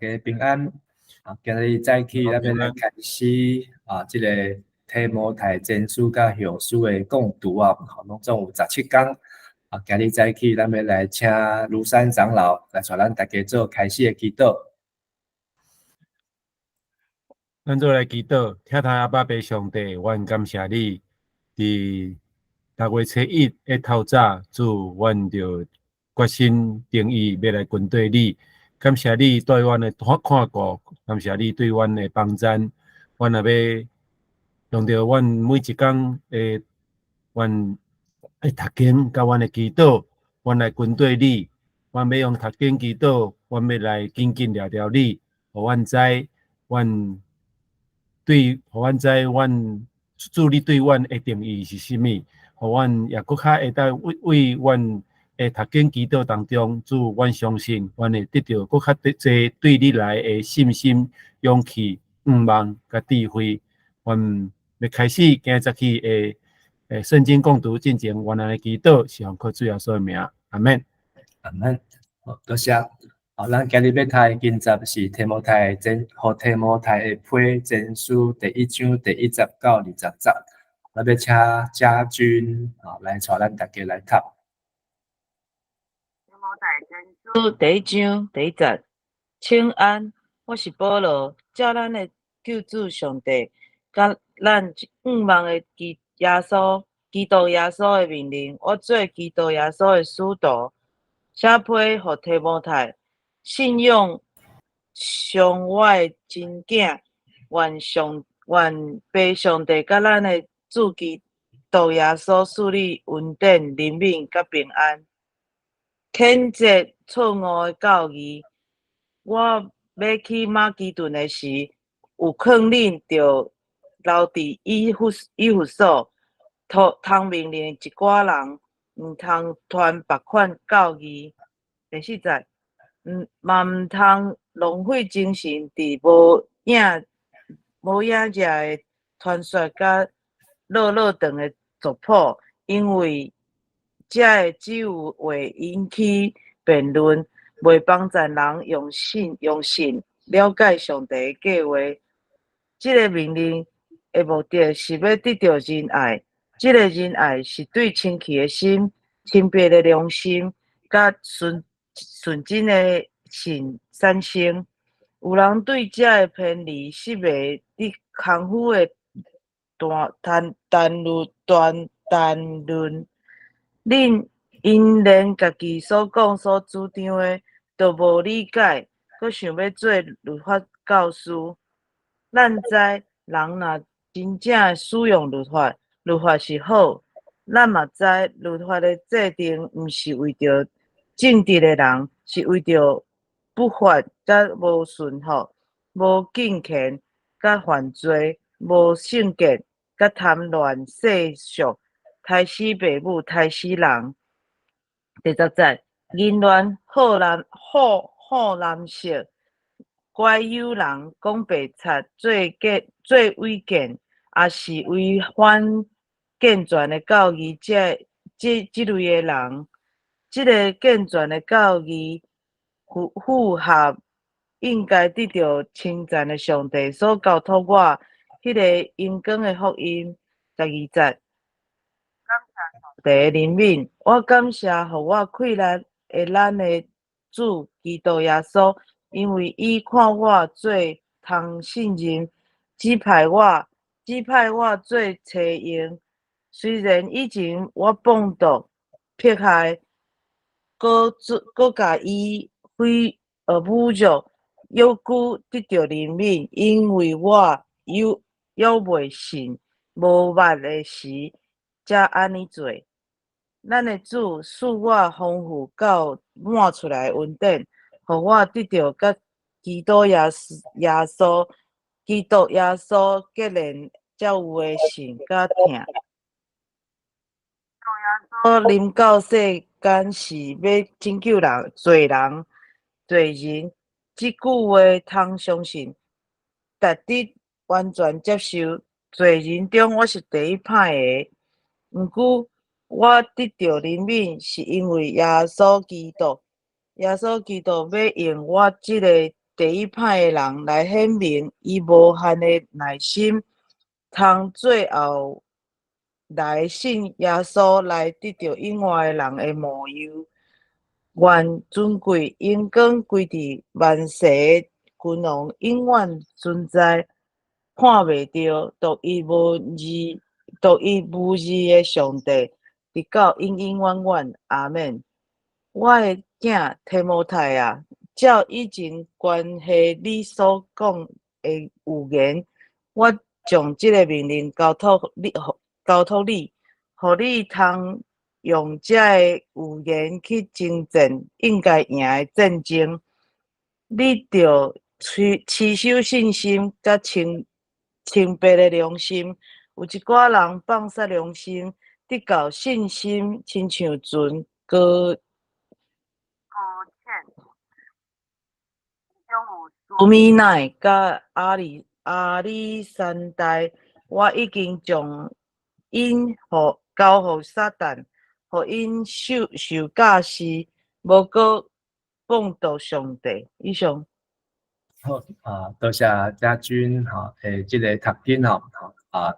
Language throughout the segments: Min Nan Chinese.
家平安。啊，今日早起咱欲來開始啊，這個提摩太前書佮後書的共讀啊，攏總有17工。啊，今日早起咱欲來請廬山長老來帶咱大家做開始的祈禱。咱做來祈禱，疼疼阿爸父上帝，阮感謝你，佇6月初1的透早，主，阮就決心定意欲來跟綴你。感謝你對阮的看顧，感謝你對阮的幫贊。阮也欲用著阮每一工的阮的讀經佮阮的祈禱，阮來跟綴你。阮欲用讀經祈禱，阮欲來緊緊抓牢你，予阮知，阮對，予阮知，阮主你對阮的定意是啥物，予阮也閣較會當為為阮的讀經祈禱當中，主，阮相信，阮會得著閣較濟對你來的信心、勇氣、向望佮智慧。阮欲開始今日早起的聖經共讀進前，阮來祈禱，是奉靠主耶穌的名，阿們。阿們。好，多謝。好，咱今日欲讀的經節是提摩太前，予提摩太的批前書第一章第一節到20節。咱欲請家君啊來帶咱大家來讀。提摩太前書第一章第一節，請安，我是保羅，照咱的救主上帝，佮咱向望的基耶穌基督耶穌的命令，我做基督耶穌的使徒，寫批予提摩太，信仰上我的親囝，願上願父上帝佮咱的主基督耶穌賜你恩典、憐憫佮平安。譴責錯誤的教義，我欲去馬其頓的時，有勸恁著留佇以弗以弗所，通通命令一寡人，毋通傳別款教義。第四節，毋嘛毋通浪費精神佇無影無影跡的傳說佮落落長的族譜，因為這个只有會引起辯論，袂幫助人用信了解上帝的計劃。這个命令的目的是欲得著仁愛，這个仁愛是對清氣的心、清白的良心，佮純純真的信產生。有人對這个偏離失誤佇空虛的談談談論談談論，恁𪜶連家己所講所主張的都無理解，閣想欲做律法教師。咱知人若真正使用律法，律法是好。咱嘛知律法的制定，毋是為著正直的人，是為著不法佮無順服、無敬虔佮犯罪、無聖潔佮貪戀世俗、刣死父母、刣死人。第十節，淫亂、好男好好男色、拐誘人、講白賊、做假做偽見，抑是違反健全的教義，這這這類的人，這个健全的教義符符合應該得著稱讚的上帝所交託我彼个榮光的福音。12節，感謝上帝的憐憫，我感謝予我氣力的咱的主基督耶穌，因為伊看我做通信任，指派我做差役。雖然以前我放蕩迫害，閣做閣共伊毀侮辱，猶閣得著憐憫，因為我猶猶未信無捌的時，才按呢做。咱的主賜我豐富到滿出來的恩典，予我得著佮基督耶穌耶穌基督耶穌結連才有的信佮疼。耶穌臨到世間是欲拯救人罪人罪人，這句話通相信，值得完全接受。罪人中我是第一歹的，毋過我得著憐憫，是因為耶穌基督。耶穌基督欲用我這个第一歹的人，來顯明伊無限的耐心，通最後來信耶穌來得著永活的人的模樣。願尊貴榮光歸佇萬世的君王，永遠存在，看袂著，獨一無二、獨一無二的上帝，直到永永遠遠。阿們。我的囝提摩太啊，照以前關係你所講的預言，我將這个命令交託你，交託你，予你通用這个預言去征戰應該贏的戰爭。你著持守信心佮清清白的良心。有一寡人放殺良心，得到信心，親像船擱淺。其中有士美乃佮亞歷山大，我已經將𪜶交予撒旦，予𪜶受教示，無閣放蕩上帝。以上。好啊，多謝家君吼，這个讀經吼，啊，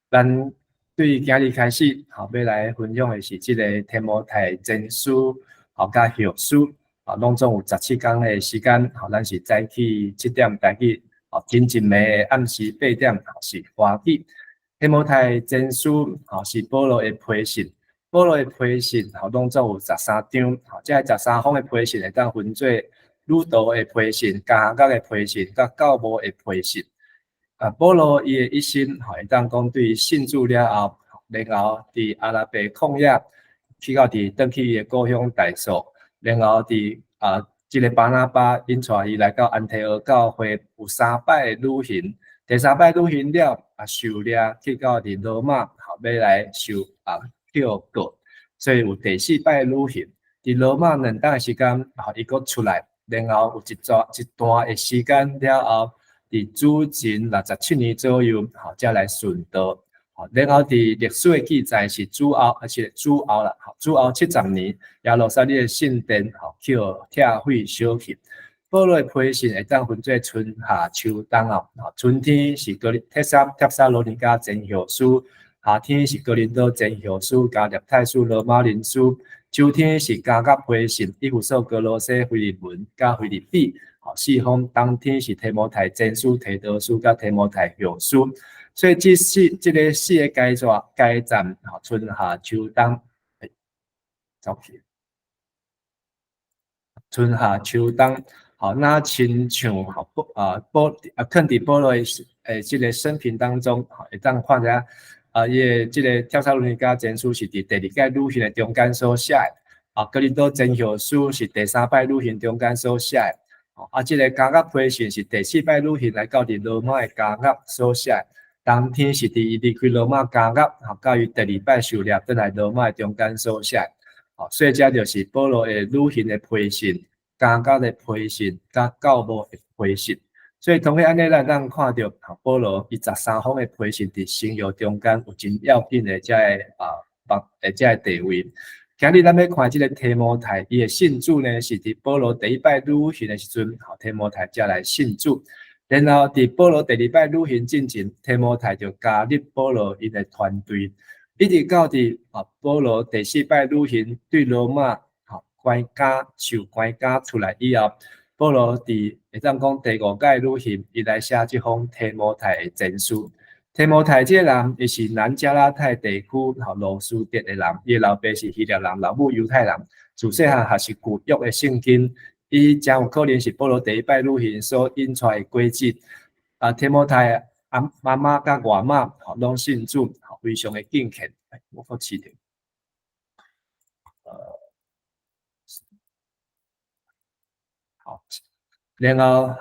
咱對今日開始，吼，欲來分享的是這个提摩太前書，吼，佮後書，啊，攏總有17工的時間，吼，咱是早起7點台語，吼，前一暝暗時8點是華語。提摩太前書，吼，是保羅的批信，保羅的批信，吼，攏總有13章，吼，這13封的批信會當分做旅途的批信、監獄的批信、佮教牧的批信。啊，保羅伊的一生，吼，會當講對信主了後，然後佇阿拉伯曠野去到佇轉去伊的故鄉大數，然後佇啊，這个巴拿巴𪜶帶伊來到安提阿教會，有三擺的旅行。第三擺旅行了，啊，受掠去到佇羅馬，吼，欲來受啊去予告，所以有第四擺旅行。佇羅馬2冬的時間，吼，伊閣出來。然後有一段的時間了後，佇主前67年左右，吼，才來殉道。吼，然後佇歷史的記載是主後，還是主後啦？吼，主後70年，耶路撒冷的聖殿，吼，去予拆毀燒去。保羅的批信會當分做春夏秋冬哦。春天是哥林帖撒羅尼迦前後書，夏天是哥林多前後書、加拉太書、羅馬人書。秋天是監獄批信，以弗所、歌羅西、腓利門、佮腓立比，吼，四封。冬天是提摩太前書、提多書、佮提摩太後書。所以這个四个階段階段，吼，春夏秋冬，走去。春夏秋冬，吼，那親像吼保啊保啊，囥佇保羅的這个生平當中，吼，會當看著。啊，伊的這个帖撒羅尼迦前書是佇第二擺旅行的中間所寫的，啊，哥林多前後書是第三擺旅行中間所寫的，啊，這个監獄批信是第四擺旅行來到佇羅馬的監獄所寫的。冬天是佇伊離開羅馬監獄，吼，到伊第二擺受掠轉來羅馬的中間所寫的。吼，所以這就是保羅的旅行的批信、監獄的批信、佮教牧的批信。所以，通過按呢，咱當看著，保羅伊13封的批信佇新約中間有真要緊的這个啊，幫的這个地位。今日咱欲看這个提摩太，伊的信主呢，是佇保羅第一擺旅行的時陣，吼，提摩太才來信主。然後佇保羅第二擺旅行進前，提摩太就加入保羅𪜶的團隊，一直到佇啊保羅第四擺旅行對羅馬吼關監受關監出來以後，保羅佇會當講第五擺旅行，伊來寫這封提摩太的前書。提摩太這个人，伊是南加拉太地區吼路斯德的人，伊的老爸是希臘人，老母猶太人，自細漢學習舊約的聖經。伊誠有可能是保羅第一擺旅行所引出來的果子。啊，提摩太阿媽媽佮外媽吼攏信主，非常的敬虔。我閣試著。好，然後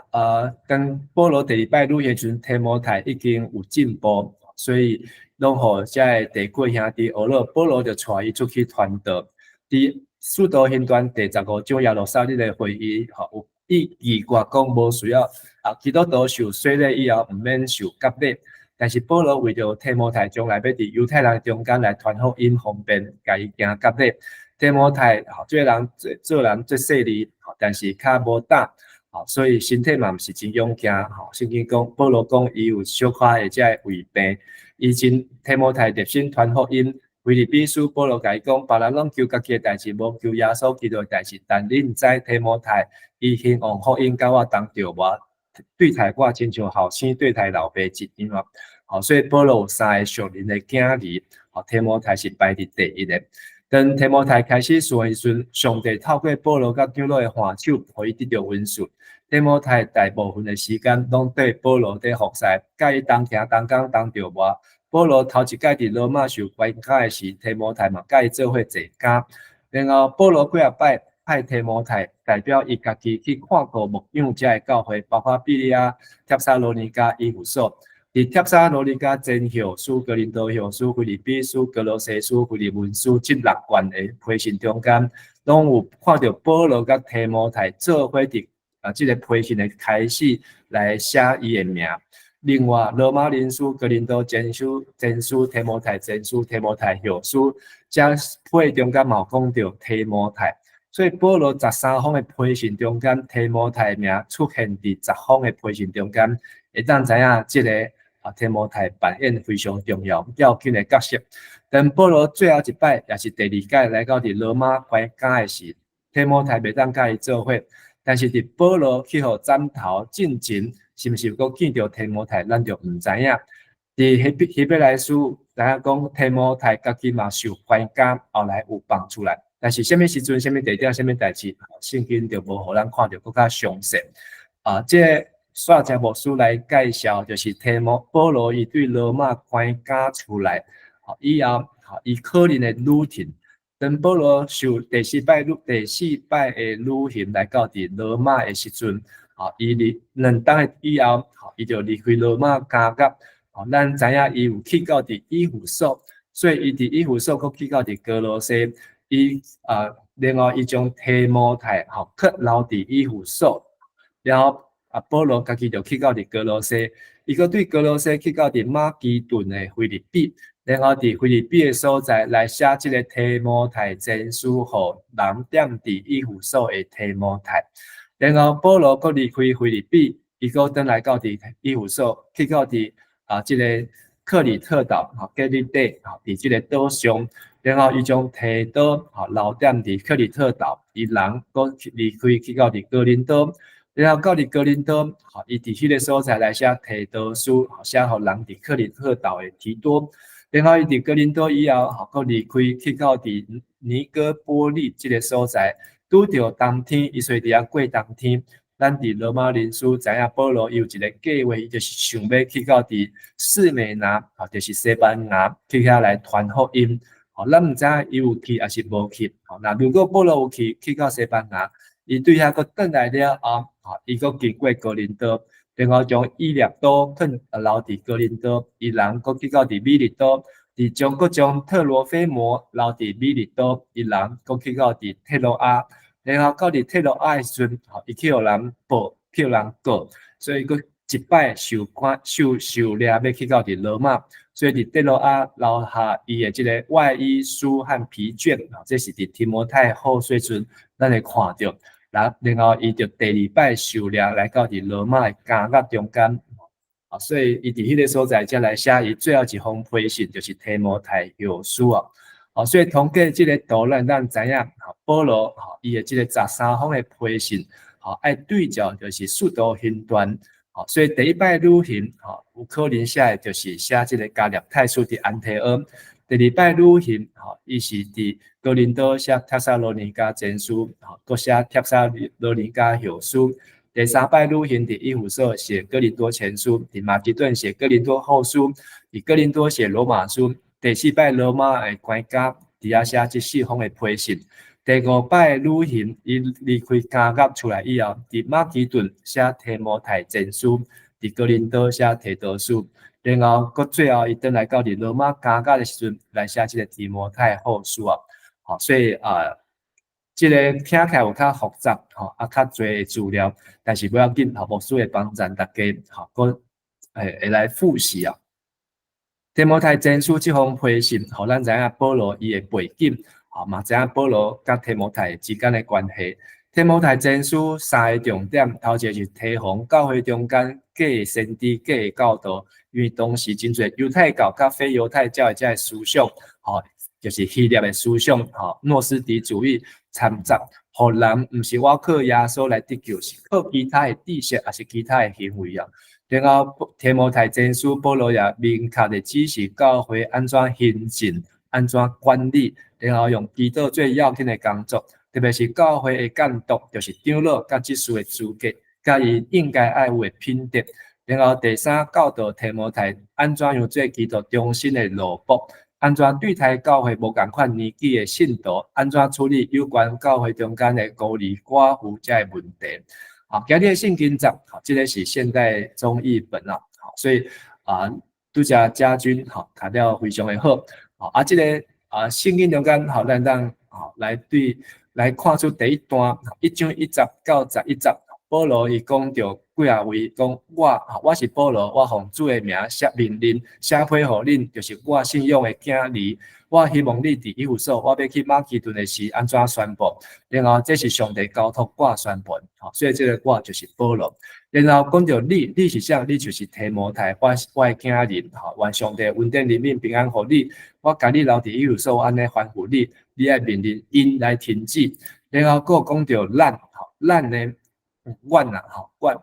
當保羅第二擺旅行時陣，提摩太已經有進步，所以攏予遮个地區兄弟學了，保羅就帶伊出去傳道。佇使徒行傳第15章耶路撒冷的會議，吼，有伊拒絕講無需要啊，基督徒受洗禮以後毋免受割禮，但是保羅為著提摩太將來欲佇猶太人中間來傳福音方便，共伊行割禮。提摩太吼，這个人做人足細膩，吼，但是較無膽，吼，所以身體嘛毋是真勇健，吼。聖經講，保羅講伊有小可的這个胃病，伊真提摩太熱心傳福音。腓立比書保羅共伊講，別人攏求家己的代誌，無求耶穌基督的代誌。但你毋知提摩太，伊興旺福音，佮我同著我，對待我親像後生對待老爸一樣啊。吼，所以保羅有三个屬靈的囝兒，吼，提摩太是排佇第一个。當提摩太開始侍奉的時陣，上帝透過保羅佮長老的換手，予伊得著恩賜。提摩太大部分的時間攏綴保羅佇服侍，佮伊同行同工同著活。保羅頭一擺佇羅馬受關監的時，提摩太嘛佮伊做伙坐監。然後保羅幾仔擺派提摩太代表伊家己去看顧牧養遮的教會，包括庇哩亞、帖撒羅尼迦、以弗所。佇帖撒羅尼迦前後書、哥林多後書、腓立比書、歌羅西書、腓利門書這六卷的批信中間，攏有看著保羅佮提摩太做伙佇這个批信的開始來寫伊的名。另外，羅馬人書、哥林多前書、前書、提摩太前書、提摩太後書，這批中間嘛有講著提摩太。所以保羅13封的批信中間，提摩太的名出現佇10封的批信中間，會當知影這个提摩太扮演非常重要要緊的角色。當保羅最後一擺，也是第二擺來到佇羅馬關監的時，提摩太袂當佮伊做伙，但是佇保羅去予斬頭進前，是毋是有閣見著提摩太，咱就毋知影。佇希伯來書，知影講提摩太家己嘛受關監，後來有放出來，但是啥物時陣、啥物地點、啥物代誌，聖經就無予咱看著閣較詳細。這个煞請牧師來介紹，就是提摩保羅伊對羅馬關監出來，以後，伊可能的旅程。當保羅受第四擺的旅行來到佇羅馬的時陣，伊離2冬的以後，伊就離開羅馬監獄。咱知影伊有去到佇以弗所，所以伊佇以弗所閣去到佇歌羅西，伊然後伊將提摩太閣留佇以弗所，然後保羅家己就去到佇歌羅西，伊閣對歌羅西去到佇馬其頓的腓立比，然後佇腓立比的所在來寫這个提摩太前書，予人踮佇以弗所的提摩太。然後保羅閣離開腓立比，伊閣轉來到佇以弗所，去到佇這个克里特島，格里底，佇這个島上，然後伊將提多留踮佇克里特島，伊人閣離開去到佇哥林多。然後到佇哥林多，伊佇彼个所在來寫提多書，寫予人佇克里特島的提多。然後伊佇哥林多以後，閣離開去到佇尼哥波利這个所在，拄著冬天，伊所以佇遐過冬天。咱佇羅馬人書知影保羅伊有一个計劃，伊就是想欲去到佇士美拿，就是西班牙去遐來傳福音。咱毋知影伊有去抑是無去。那如果保羅有去，去到西班牙，伊對遐閣轉來了後，伊閣經過哥林多，然後將以列多囥留佇哥林多，伊人閣去到佇米利都，佇將閣將特羅菲摩留佇米利都，伊人閣去到佇特羅亞，然後到佇特羅亞的時陣，伊去予人報，去予人告，所以閣一擺受關受受掠欲去到佇羅馬，所以佇特羅亞留下伊的這个外衣書和皮卷，這是佇提摩太後書陣，咱會看著。然後伊就第二擺受掠來到佇羅馬的監獄中間，所以伊佇彼个所在才來寫伊最後一封批信，就是提摩太後書啊。所以通過這个圖，咱知影，保羅伊的這个13封的批信，愛對照就是使徒行傳。所以第一擺旅行，有可能寫的就是寫這个加勒泰書佇安提阿。第二擺旅行，伊是佇哥林多寫帖撒羅尼迦前書，閣寫帖撒羅尼迦後書。第三擺旅行佇以弗所寫哥林多前書，佇馬其頓寫哥林多後書，佇哥林多寫羅馬書。第四擺羅馬的關監，佇遐寫這四封的批信。第五擺旅行，伊離開監獄出來以後，佇馬其頓寫提摩太前書，佇哥林多寫提多書。然後，閣最後伊轉來到佇羅馬監獄的時陣，來寫這个提摩太後書啊。所以啊，這个聽起來有較複雜，較濟資料，但是無要緊，牧師會幫助大家，閣會來複習啊。提摩太前書這封批信，予咱知影保羅伊的背景，嘛知影保羅佮提摩太之間的關係。提摩太前書三個重點，頭一個是提防教會中間假先知、假教導，因為當時真濟猶太教佮非猶太教的這个思想，吼，就是希臘的思想，吼，諾斯底主義摻雜，予人毋是倚靠耶穌來得救，是靠其他的知識，抑是其他的行為啊。然後提摩太前書保羅也明確的指示教會按怎行政、按怎管理，然後用祈禱做要緊的工作，特別是教會的監督，就是長老佮執事的資格，佮伊應該愛有的品德。然後第三，教導提摩太按怎樣做基督忠心的奴僕，按怎對待教會無仝款年紀的信徒，按怎處理有關教會中間的孤兒寡婦這个問題。好，今日的聖經節，好，這个是現代中譯本啊，好，所以啊，拄才家君，好，讀了非常的好，好，啊，這个啊，聖經中間，好，咱當好來對來看出第一段1章1節到11節，保羅伊講著幾仔位，講我，我是保羅，我奉主的名寫命令，寫批予恁，就是我信仰的囝兒。我希望你佇以弗所，我欲去馬其頓的時，按怎宣布？然後這是上帝交託我宣布，所以這个我就是保羅。然後講著你，你是啥？你就是提摩太，我的囝兒，吼，願上帝恩典憐憫平安予你。我共你留佇以弗所，按呢吩咐你，你愛命令𪜶來停止。然後閣講著咱，吼，咱呢，阮啊，吼，阮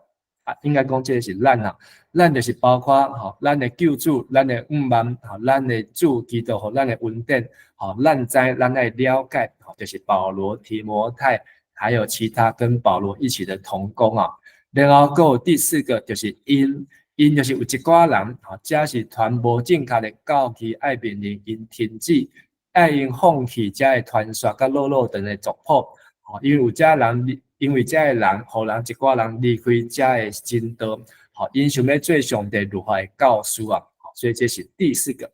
啊，應該講這个是咱啊，咱就是包括吼，咱的救主，咱的向望，吼，咱的主基督，予咱的恩典，吼，咱知咱愛了解，吼，就是保羅、提摩太，還有其他跟保羅一起的同工啊。然後閣有第四個就是𪜶，𪜶就是有一寡人，吼，這是傳無正確的教義，愛命令𪜶停止，愛𪜶放棄這个傳說佮落落長的族譜，吼，因為有這人。因為這个人，予人一寡人離開這个真道，吼，𪜶想欲做上帝律法的教師啊，所以這是第四個，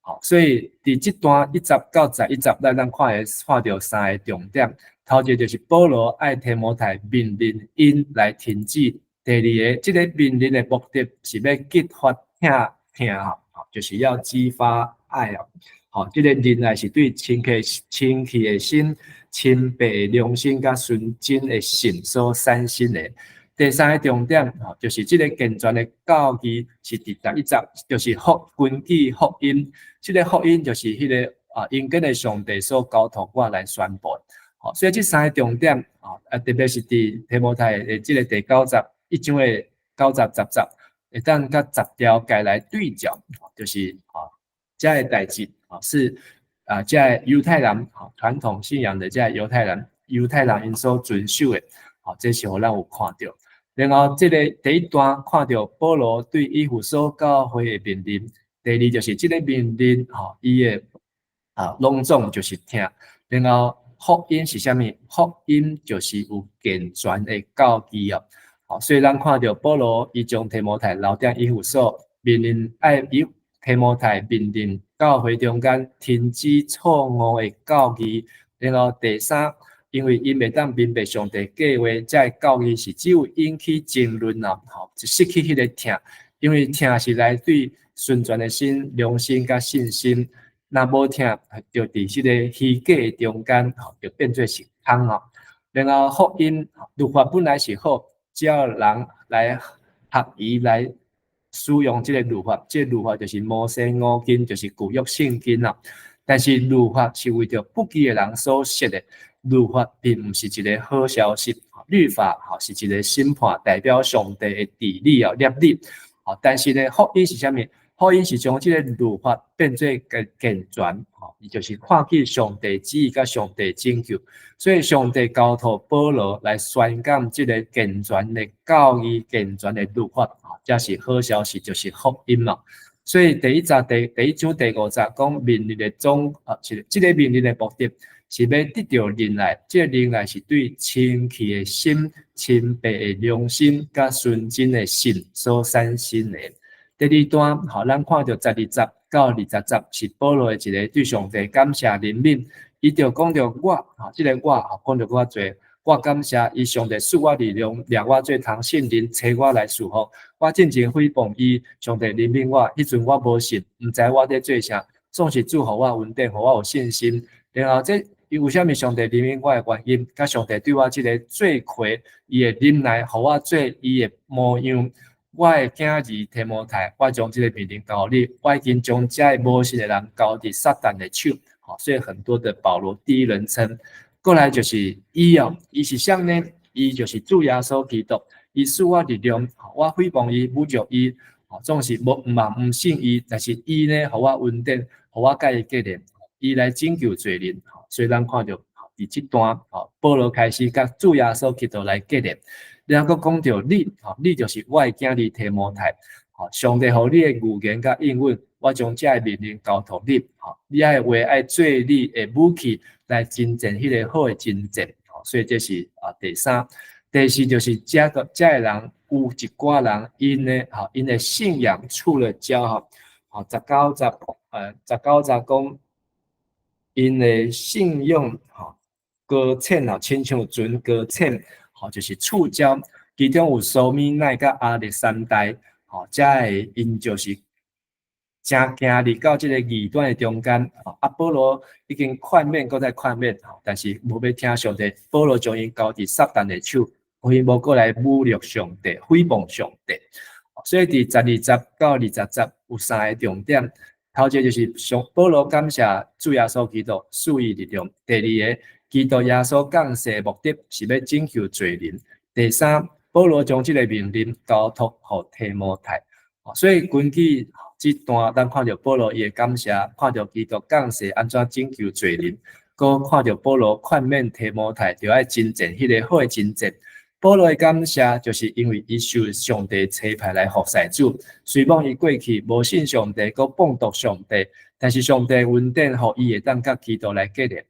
好，所以佇這段1節到11節，咱通看會看著三個重點。頭一個就是保羅愛提摩太命令𪜶來停止。第二個，這个命令的目的是欲激發疼疼吼，就是要激發愛啊，好，這个忍耐是對清氣清氣的心、清白的良心佮純真的信所產生的。第三個重點，吼，就是這个健全的教義是佇11節，就是福根據福音。這个福音就是彼个啊，永恆的上帝所交託我來宣布。好，所以這三個重點，啊，特別是佇提摩太的這个第九節一章的9節10節，會當佮10條誡來對照，就是啊，這个代誌啊是啊，這个猶太人啊傳統信仰的這個猶太人，猶太人𪜶所遵守的，好，這是予咱有看著。然後這个第一段看著保羅對以弗所教會的命令，第二就是這个命令，吼，伊的啊攏總就是疼。然後福音是啥物？福音就是有健全的教義哦。好，所以咱看著保羅伊將提摩太留佇以弗所，命令愛以提摩太命令教會中間停止錯誤的教義。然後第三，因為𪜶袂當明白上帝計劃，這个教義是只有引起爭論啊，吼，就失去彼个疼，因為疼是來對純全的心、良心佮信心，若無疼，就佇這個虛假的中間，吼，就變做是空哦。然後福音律法本來是好，只要人來合宜來使用這个律法，這个律法就是摩西五經，就是舊約聖經啦。但是律法是為著不義的人所設的。律法並毋是一个好消息，律法吼是一个審判，代表上帝的治理哦，律例。吼，但是呢，福音是啥物？福音是將這个律法變做個健全，吼，伊就是看見上帝旨意佮上帝拯救。所以上帝交託保羅來宣講這个健全的教義、健全的律法，吼，這是好消息，就是福音嘛。所以第一節第第一章第五節講命令的總啊，是這个命令的目的，是欲得著忍耐，這个忍耐是對清氣的心、清白的良心、佮純真的信所產生的。第二段，吼，咱看著12節到20節是保羅的一个對上帝感謝憐憫，伊就講著我，吼，這个我，吼，講著較濟，我感謝伊上帝賜我力量，掠我做通聖人，差我來侍奉。我進前誹謗伊，上帝憐憫我，彼陣我無信，毋知我佇做啥，總是主予我恩典，予我有信心。然後這伊為啥物上帝憐憫我的原因，佮上帝對我這個罪魁，伊的忍耐，予我做伊的模樣。我的囝兒提摩太，我將這個命令交予你，我已經將這个無信的人交佇撒旦的手。吼，所以很多的保羅第一人稱，過來就是伊哦，伊是啥呢？伊就是主耶穌基督，伊賜我力量，我誹謗伊、侮辱伊，吼，總是無毋嘛毋信伊，但是伊呢，予我恩典，予我佮伊結連，伊來拯救罪人。所以咱看著佇這段，吼，保羅開始佮主耶穌基督來結連，然後閣講著你，吼，你就是我的囝兒提摩太，吼，上帝予你的預言佮應允，我將這个命令交託你，吼，你的話愛做你的武器來征戰彼個好的征戰，吼，所以這是第三，第四就是這个這个人有一寡人𪜶呢，吼，𪜶的信仰觸了礁，吼，吼，19節，19節講，𪜶的信仰，吼，擱淺啊，親像船擱淺，吼，就是觸礁，其中有蘇米乃佮亞歷山大，吼，這个𪜶就是正行入到這个異端的中間，吼，啊，保羅已經勸勉，閣再勸勉，吼，但是無欲聽上帝，保羅將𪜶交佇撒旦的手，予𪜶無閣來侮辱上帝、誹謗上帝。所以佇12節到20節有三个重點，頭一个就是上保羅感謝主耶穌基督賜伊力量；第二个，基督耶穌降世的目的是欲拯救罪人；第三，保羅將這个命令交託予提摩太。所以根據這段，咱看著保羅伊的感謝，看著基督降世按怎拯救罪人，閣看著保羅勸勉提摩太，著愛征戰彼个好的征戰。保羅的感謝，就是因為伊受上帝差派來服侍主。雖罔伊過去無信上帝，閣放蕩上帝，但是上帝恩典，予伊會當佮基督來結連。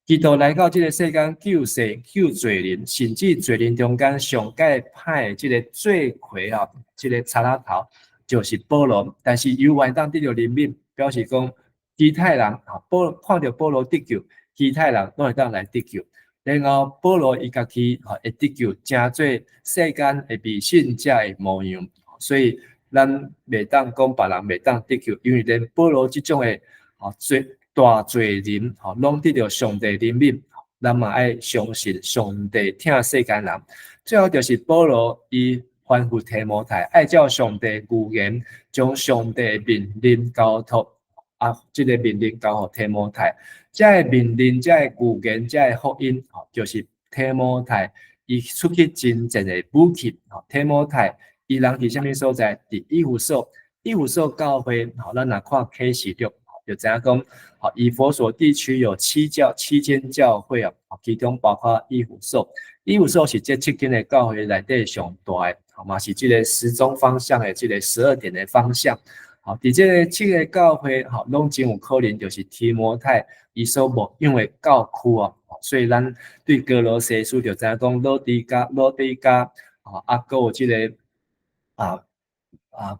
基督來到這个世間救世救罪人，甚至罪人中間上蓋歹的這个罪魁啊，這个賊仔頭就是保羅。但是猶原當得著憐憫，表示講其他人啊，保看著保羅得救，其他人攏會當來得救。然後保羅伊家己吼會得救，成做世間的未信者的模樣。所以咱袂當講別人袂當得救，因為連保羅這種的吼罪大罪人吼，攏得著上帝憐憫，咱嘛愛相信上帝疼世間人。最後就是保羅伊吩咐提摩太，愛照上帝預言，將上帝命令交託啊，這个命令交予提摩太。這个命令、這个預言、這个福音，吼，就是提摩太伊出去征戰的武器。吼，提摩太伊人佇啥物所在？佇以弗所，以弗所教會，吼，咱若看啟示錄，就知影講，吼，以弗所地區有七間教會啊，其中包括以弗所。以弗所是這七間的教會內底上大的，吼，嘛是這个時鐘方向的這个12點的方向。吼，佇這个七个教會，吼，攏真有可能就是提摩太伊所牧養的教區哦。所以咱對歌羅西書就知影講，老底嘉、老底嘉，吼，啊，閣有這个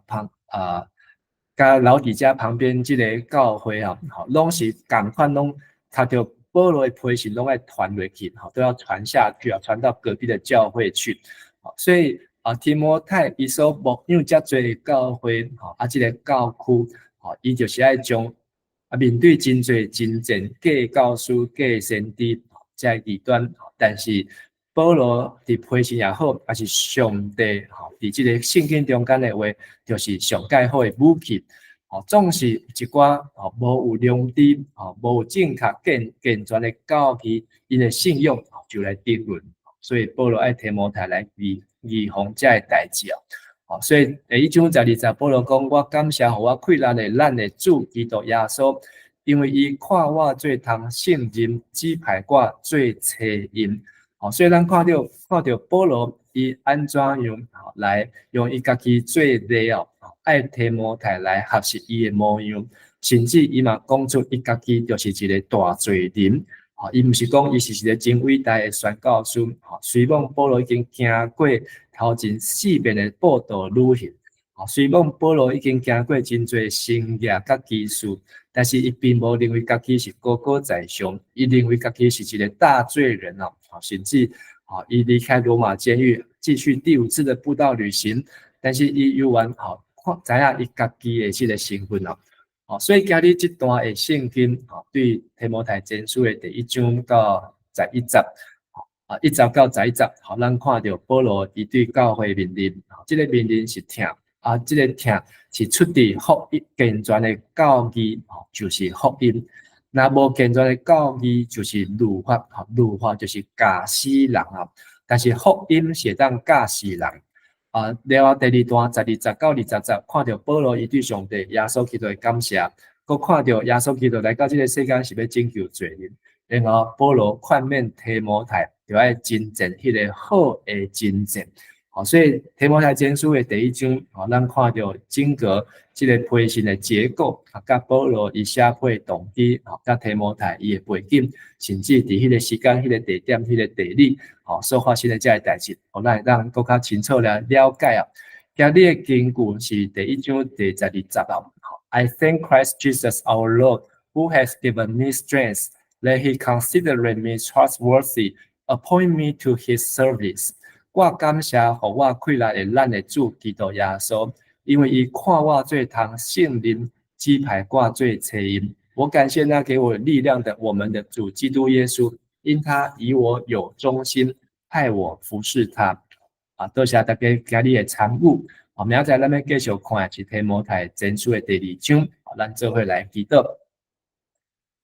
旁啊，佮老底嘉旁邊這个教會啊，吼，攏是仝款，攏讀著保羅的批信，攏愛傳落去，吼，都要傳下去啊，傳到隔壁的教會去。所以啊，提摩太伊所牧養遮濟教會，吼，啊，這个教區，吼，伊就是愛將啊面對真濟真正假教師、假先知這異端，但是保羅佇批信也好，抑是上帝吼，佇這个聖經中間的話，就是上蓋好的武器。吼，總是一寡吼無有良知、吼無有正確健健全的教義，𪜶的信仰就來爭論。所以保羅愛提摩太來預防這个代誌哦。吼，所以第一章12節，保羅講：我感謝予我氣力的咱的主基督耶穌，因為伊看我做通信任，指派我做差𪜶。吼，所以咱看著保羅伊按怎樣來用伊家己做例哦，愛提摩太來學習伊的模樣，甚至伊嘛講出伊家己就是一个大罪人。吼，伊毋是講伊是一个真偉大的宣教師。吼，雖罔保羅已經行過頭前四遍的佈道旅行，吼，雖罔保羅已經行過真濟神蹟佮奇事，但是伊並無認為家己是高高在上，伊認為家己是一个大罪人哦。甚至啊，伊離開羅馬監獄，繼續第五次的布道旅行，但是伊猶原吼，看知影伊家己的這个身份哦。好，所以今日這段的聖經，吼，對提摩太前書的第一章到十一節，啊，1節到11節，予咱看著保羅伊對教會命令，這个命令是疼，啊，這个疼是出自福音健全的教義，吼，就是福音。若無健全的教義，就是律法，吼，律法就是教死人啊。但是福音是會當教死人。啊，了後第二段12節到20節，看著保羅伊對上帝耶穌基督的感謝，閣看著耶穌基督來到這个世間是欲拯救罪人。然後保羅勸勉提摩太，著愛征戰彼个好的征戰。好，所以提摩太前書的第一章，吼，咱看著整個這个批信的結構，啊，佮保羅伊寫批動機，吼，佮提摩太伊的背景，甚至佇彼个時間、彼个地點、彼个地理，吼，所發生的這个代誌，予咱會當閣較清楚來了解啊。今日的經句是第一章第12節啊。I thank Christ Jesus our Lord, who has given me strength, that he considered me trustworthy, appoint me to his service. 我感謝予我氣力的咱的主基督耶穌，因為伊看我做通信任，指派我做差役。我感謝那給我力量的我們的主基督耶穌，因他以我有忠心，派我服侍他。啊，多謝大家今日的參與。啊，明仔載咱欲繼續看的是提摩太前書的第二章。咱做伙來祈禱。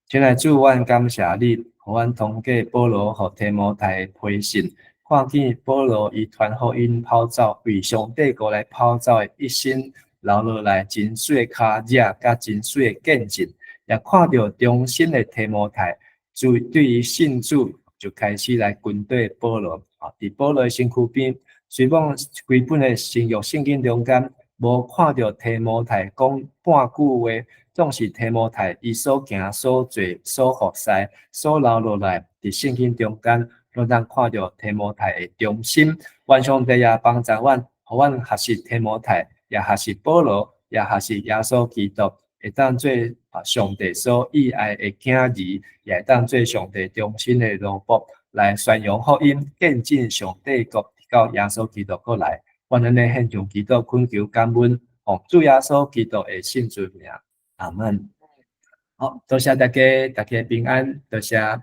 親愛主，阮感謝你，予阮通過保羅予提摩太的批信，看見保羅伊傳福音跑走，為上帝國來跑走的一生，留落來真媠的跤跡，佮真媠的見證，也看著忠心的提摩太，自對於信主就開始來跟綴保羅。啊，佇保羅的身軀邊，雖罔規本的新約聖經中間無看著提摩太講半句話，總是提摩太伊所行、所做、所服侍、所留落來，佇聖經中間，攏通看著提摩太的忠心。願上帝也幫助阮，予阮學習提摩太，也學習保羅，也學習耶穌基督，會當做上帝所喜愛的囝兒，也會當做上帝忠心的奴僕，來宣揚福音，見證上帝國，直到耶穌基督閣來。阮按呢獻上祈禱懇求感恩，奉主耶穌基督的聖尊名，阿門。好，多謝大家，大家平安，多謝。